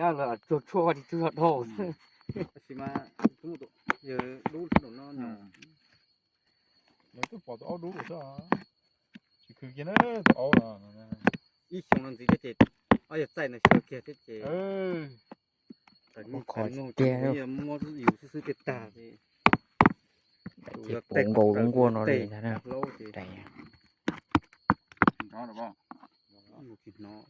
Cab lawv cuag tshuaj tsis tsuag dhau. Tab sis mas yawg dub thaum no no. Lawv twb pom tus aub dub lawm xwb. Tsis khwv kiag na tus aub no. Ib xyoo no ntxiv thiab ces ob yawg txaij no xyuas kiag thiab ces. Qhov tiag, muab yus xwb xwb tiag tag ces. Ces puv nkaus lub nkuaj no li ntag na. Tsis hnov.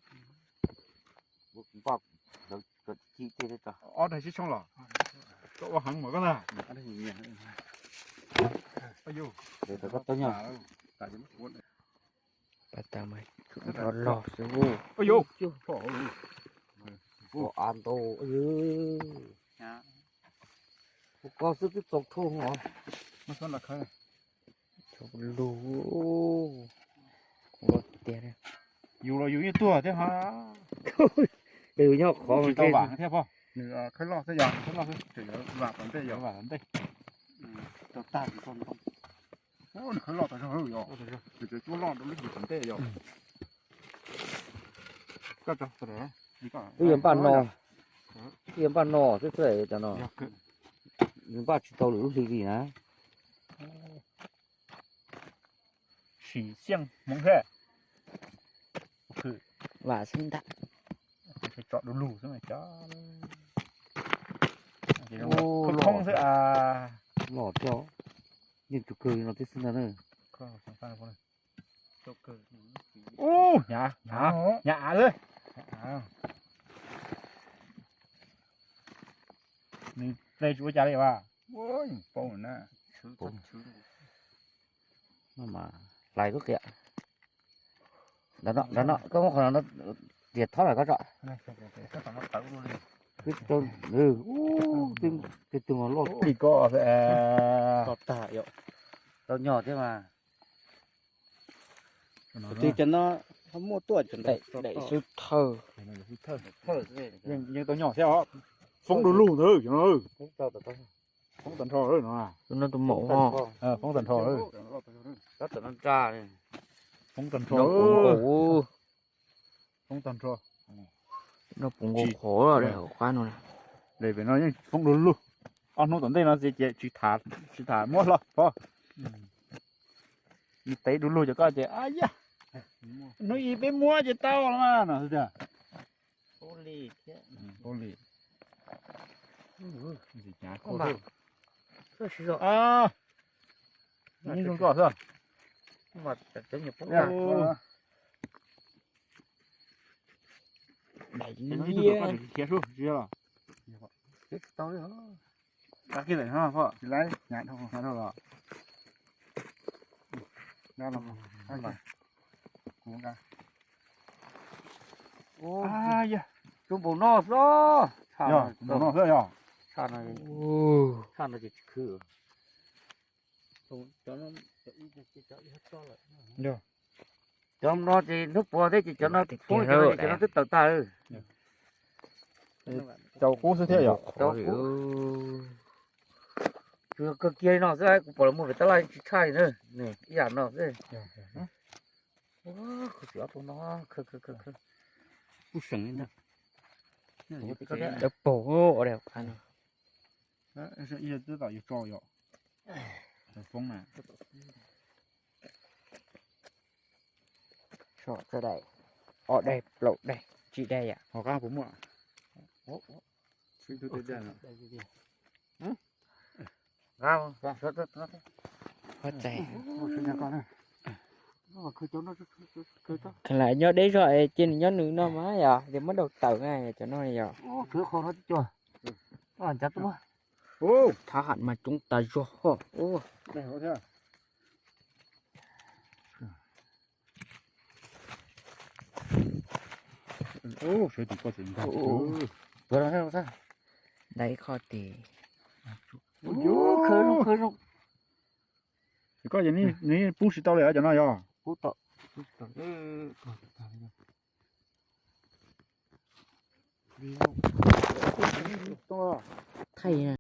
Ob daig sib tshooj los. Koj ua heev mas koj na. Pab tau mas rov log xwb. Ua av ntau. Ua koj xwb twb txaus thauj os. Lug. Kuv tiag. Yus los yus yeej tuag thiab ha. Yus nyob qhov tsis tau vam thiab pog. Nws khawb loj xwb yog, khawb loj xwb, tseem yuav vam tom ntej yog. Vam tom ntej. Tau tag tsis tau ntoo. Nws khawb loj tas zog yog, tseem cuab loj rau lub hlis tom ntej yog. Wb yuav npaj no, wb yuav npaj no xwb xwb cov no. Yus npaj tsis tau lwm lub hli li na. Sim xyeej hmoov thiab. Vam xwb ntag. Tsom du lug xwb mas. Khoob khoob xwb a. Loj thiab. Yeej tug kawg li no tib xwb ntag na. Ub, hnyav, hnyav, hnyav av xwb. Nws ple tsis ua cas li as. Paub na. Hlais lub qia. Nrad no, nrad no, koj muab qhov no tias thob lawm koj tso. Twb tau, ub, twb, twb tug loj li koj. Tau nyom thiab mas. Tus twg cov no muaj tuaj cov daim xub thawj. Yeej tau nyom thiab os. Foob du lug ntawd cov no. Foob tag nrho no. Tus no tus maum ho. Foob tag nrho. Foob tag nrho. Foob tag nrho. No puv nkaus qhov daim hauv qab no. Daim pem no yeej foob du lug. Ob hnub tom ntej no ces tsis tham, tsis tham muab hlo pov. Nws tev du lug cov koj ces a yaj. Hnub ib peb muab ces tau los mas no xwb tiag. Ntxim hnyav khuj. Zoo koj xwb. Daim liab. Tsis tau li. Tsis laiv, hnyav dhau, hnyav dhau los. Kuv nqa. Tus npaum no xwb. Npaum no xwb yog. Tshaj no ces tsis khwv. Cov no ces hnub puas thiab ces cov no, cov no twb tawm tag. Cau qub xwb thiab yog. Tsuas yog kawg kiag li no xwb, kuv pom lawv muag pem tab laj tsis tshaj li na. Ib yam no xwb. Kuv tsis ob tug no, khawb khawb khawb khawb. Kuj seem li ntag. Dawb paug ua dai qab no. Twb tom yus tso yom. Foob na. Tso txoj daim, ob daim plaum daim tsib daim yom. Hauv qab puas muaj? Qhov txais. Kheev lam nyob deb zog es cia nws nyob nws no mas yog tias muab daus tawm na cov no yog. Thab ham mas coob tas zog ho. Dai qho tis. Koj nws pub tsis tau li cov no yog. Thaij.